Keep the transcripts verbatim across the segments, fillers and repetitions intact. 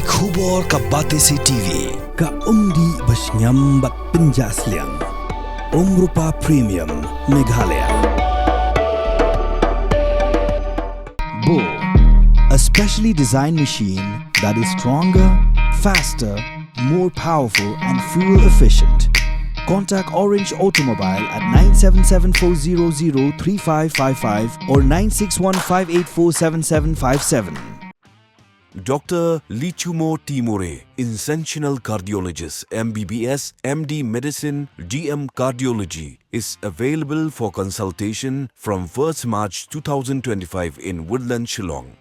Khubor ka Batesi T V, ka umdih ba shngiam bad pynjah sliang. Umrupa Premium, Meghalaya. Bo, a specially designed machine that is stronger, faster, more powerful and fuel efficient. Contact Orange Automobile at nine seven seven four zero zero three five five five or nine six one five eight four seven seven five seven. Doctor Lichumo Timore, Interventional Cardiologist, M B B S, M D Medicine, D M Cardiology, is available for consultation from first March two thousand twenty-five in Woodland, Shillong.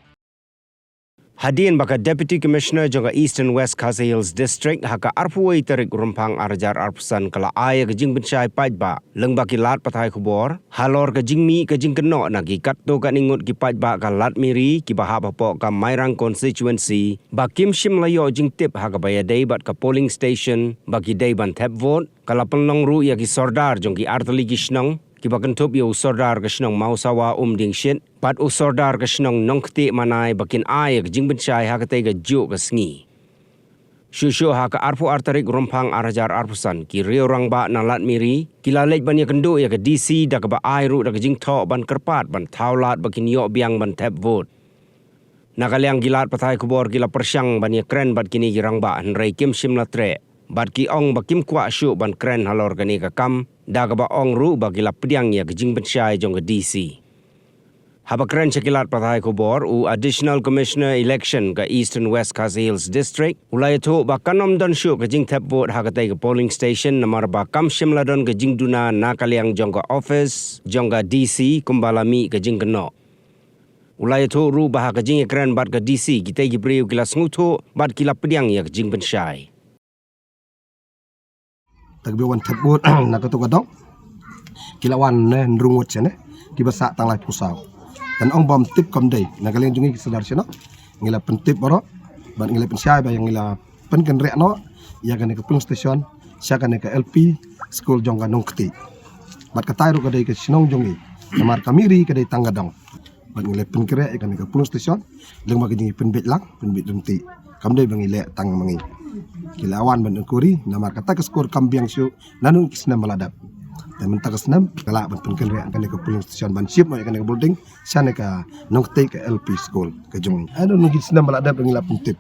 Hadien ba ka Deputy Commissioner jong ka Eastern West Khasi Hills District ha ka arphew wei tarik Rymphang ar hajar arphew san ka la ai ïa ka jingpynshai paidbah lyngba ki lad pathai khubor halor ka jingmih ka jingkynnoh na ki katto katne ngut ki paidbah ka Lad Miri kiba hap hapoh ka Mairang constituency ba kim shym la ïoh jingtip ha kaba ïadei bad ka polling station ba ki dei ban thep vote. Ka la pynlong ruh ïa ki sordar jong ki artylli ki shnong kiba kynthup ïa u sordar ka shnong Mawsawa Umdiengshit bad u sordar ka shnong Nongktieh Manai ba kin ai ïa ka jingpynshai ha katei ka juh ka sngi. Shuh shuh ha ka arphew ar tarik Rymphang ar hajar arphew san ki riew rangbah na Lad Miri ki la leit ban ïakynduh ïa ka D C da kaba ai ruh da ka jingthoh ban kyrpad ban thaw lad ba kin ïoh biang ban thep vote. Na ka liang ki lad pathai khubor ki la pyrshang ban ïakren bad kine ki rangbah hynrei kim shym la treh bad ki ong ba kim kwah shuh ban kren halor kane ka kam da kaba ong ruh ba ki la pdiang ïa ka jingpynshai jong ka D C. Haba kren sha ki lad pathai khubor, u Additional Commissioner Election ka Eastern West Khasi Hills District u la ïathuh ba kan ym don shuh ka jingthep vote ha katei ka polling station namar ba kam shym la don ka jingduna na ka liang jong ka office jong ka D C kumba la mih ka jingkynnoh. U la ïathuh ruh ba ha ka jingïakren bad ka D C kitei ki briew ki la sngewthuh bad ki la pdiang ïa ka jingpynshai. Tang ba wan thep vote na kato ka dong ki la wan ne hynriew ngut shane kiba sah tang laiphew saw. Tang ong bym tip kam dei na ka liang jong ngi ki sordar shano ngi la pyntip baroh bad ngi la pynshai ba ïa ngi la pynkynriah noh ïa kane ka polling station sha kane ka L P school jong ka Nongktieh. Bad katai ruh ka dei ka shnong jong ngi namar ka Miri ka dei tang ka dong. Bad ngi la pynkynriah ïa kane ka polling station lyngba ka jingpynbeit lang pynbeit ryntih. Kam dei ba ngi leh tang ma ngi. Ki la wan ban inquiry namar kata ka score kam biang shuh naduh ki snem ba la dep. Te mynta ka snem ka lah ban pynkynriah ïa kane ka polling station ban shift noh ïa kane ka building shane ka Nongktieh ka L P school ka jong ngi. Naduh ki snem ba la dep ngi la pyntip.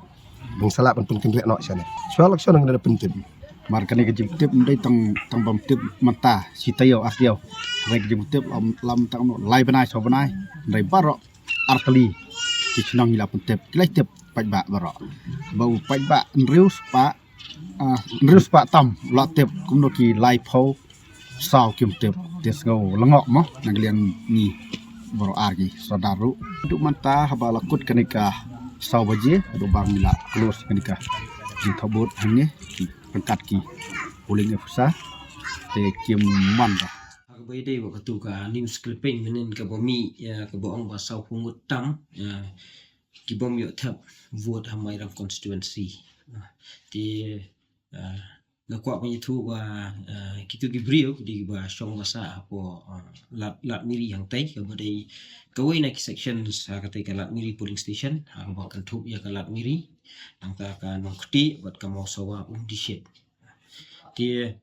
Ba ngi sa lah ban pynkynriah noh shane. Shuwa election ngi la pyntip. Mar kane ka jingtip ym dei tang tang bym tip mynta shi taïew ar taïew. Kane ka jingtip lam lam tang no lai bnai saw bnai. Hynrei baroh artylli ki shnong ngi la pyntip ki la tip paidbah baroh. Ba u paidbah hynriew spah ah, hynriew spah tam la tip kumno ki laiphew saw kim tip. Te sngew lyngngoh mo na ka liang ngi baroh ar ki sordar ruh. Haduh mynta haba la kut kane ka saw baje haduh ba ngi la close kane ka jingthep vote hangne ryngkat ki polling officer te kim man ba. Ha kaba ïadei bad katu ka news clipping mynnin kaba mih ïa kaba ong ba sawphew ngut tam ïa ki bym ïoh thep vote ha Mairang constituency. Te ah, nga kwah ban ïathuh ba ah, kitu ki briew ki dei kiba shong ba sah hapoh ah, Lad Lad Miri hangtei kaba dei kawei na ki section ha katei ka Lad Miri polling station ha kaba kynthup ïa ka Lad Miri nangta ka Nongktieh bad ka Mawsawa Umdiengshit. Te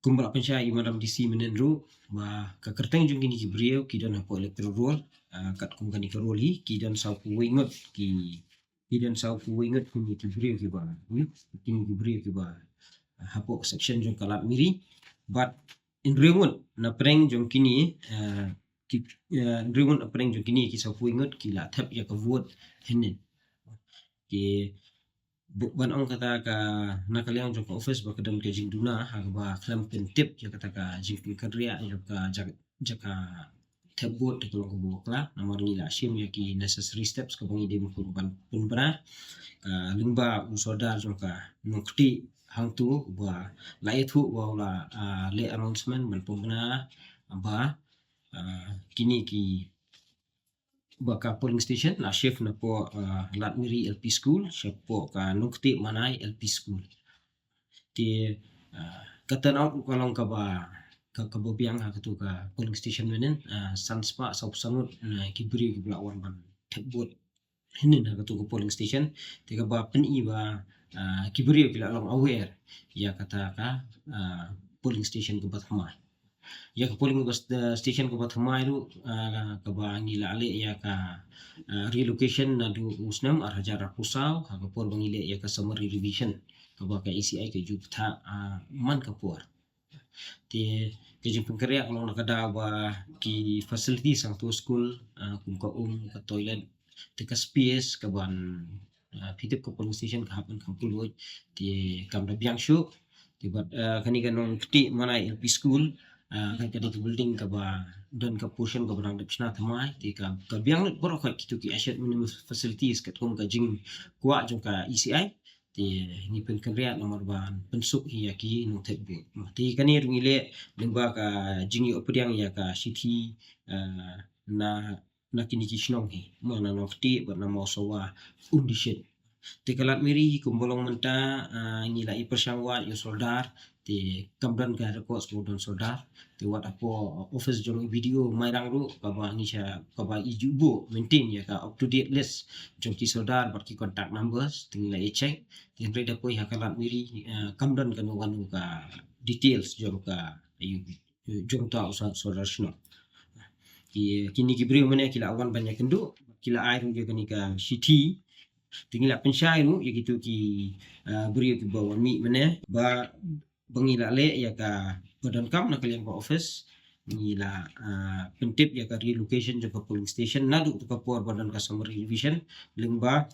kumba la pynshai i Madam D C mynnin ruh ba ka kyrteng jong kine ki briew ki don hapoh electoral roll ah, katkum kane ka roll hi ki don sawphew wei ngut ki ki don sawphew wei ngut kine ki briew kiba hmm, kine ki briew kiba ah, hapoh section jong ka Lad Miri bad hynriew ngut na pdeng jong kine ah, ki ah, hynriew ngut na pdeng jong kine ki sawphew wei ngut ki la thep ïa ka vote hynnin. Ki Bad ban ong kata ka na ka liang jong ka office ba ka don ka jingduna ha kaba khlem pyntip ïa kata ka jingpynkynriah ïa ka jaka thep vote te ka long kaba bakla namar ngi la shim ïa ki necessary steps kaba ngi dei ban pynbna ka lyngba u sordar jong ka Nongktieh hangtu ba la ïathuh ba u la leh announcement ban pynbna ba kine ki ba ka polling station la shift napoh Lad Miri L P School shapoh ka Nongktieh Manai L P School. Te kata na ka long kaba kaba biang ha katu ka polling station mynnin san spah sawphew san ngut ki briew kiba la wan ban thep vote. hynnin ha katu ka polling station, te kaba pyni ba, ah, ki briew ki la long aware ïa kata ka, ah, polling station kaba thymmai. Ïa ka polling bas-, eh, station kaba thymmai ruh, ah, kaba ngi la leh ïa ka, ah, relocation naduh u snem ar hajar arphew saw, ha ka por ba ngi leh ïa ka summary revision kaba ka E C I ka ju pynthah, ah, man ka por. Te ka jingpynkynriah ka long na ka daw ba ki facilities hangtu skul, ah, kum ka um, ka toilet, te ka space kaban, ah, phi tip ka polling station ka hap ban kham pulwuid, te kam da biang shuh. Te bad, ah, kane ka Nongktieh Manai L P School, ah, ka, ka dei ka building kaba don ka portion kaba dang dep shna thymmai, te ka, ka biang lut baroh kawei kitu ki asset minimum facilities katkum ka jingkwah jong ka E C I. Te ngi pynkynriah namar ban pynsuk hi ïa ki nongthep vote. Te kane ruh ngi leh lyngba ka jingïoh pdiang ïa ka shithi, ah, na, na kine ki shnong hi, mo, na Nongktieh bad na Mawsawa, Umdishet. Te ka Lad Miri hi kumba long mynta, ah, ngi la i pyrshang wad ïa u soldar, te kam don ka records ba u don soldar. Te wat hapoh office jong i B D O Mairang ruh kaba ngi sha, kaba i ju buh maintain ïa ka up to date list jong ki soldar bad ki contact numbers, te ngi la i check. Te hynrei da poi ha ka Lad Miri, ah, kam don kano kano ka details jong ka, ïa, jong uta u sa-, soldar shnong. Ki, kine ki briew mynne ki la wan ban ïakynduh, ki la ai ruh ïa kane ka shithi. Te ngi la pynshai ruh ïa kitu ki, ah, briew kiba wan mih mynne ba, ba ngi la leh ïa kaba donkam na ka liang ka office. Ngi la, ah, pyntip ïa ka relocation jong ka polling station naduh tu ka por ba don ka summary revision lyngba,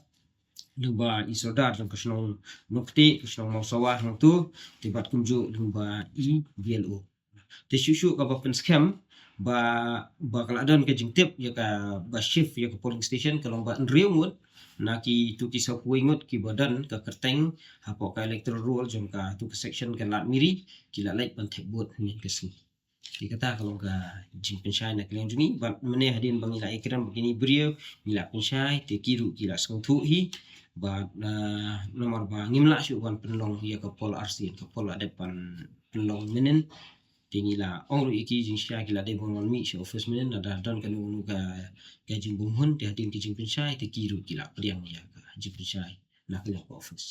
lyngba i soldar jong ka shnong Nongktieh, ka shnong Mawsawa hangtu, te bad kumjuh lyngba i B L O. Te shuh shuh kaba pynskhem ba, ba ka la don ka jingtip ïa kaba shift ïa ka polling station ka long ba hynriew ngut na kitu ki sawphew wei ngut kiba don ka kyrteng hapoh ka electoral roll jong katu ka section ka Lad Miri ki la leit ban thep vote hynnin ka sngi. Te kata ka long ka jingpynshai na ka liang jong ngi, bad mynne hadien ba ngi la ïakren bad kine briew, ngi la pynshai, te ki ruh ki la sngewthuh hi, bad, ah, namar ba ngim lah shuh ban pynlong ïa ka poll arsien, ka poll la dep ban pynlong mynnin. Te ngi la ong ruh ïa ki jingshai ki la dei ban wan mih sha office mynnin, lada don kano kano ka, ka jingbymhun, te hadien ki jingpynshai, te ki ruh ki la pdiang ïa ka jingpynshai na ka liang ka office.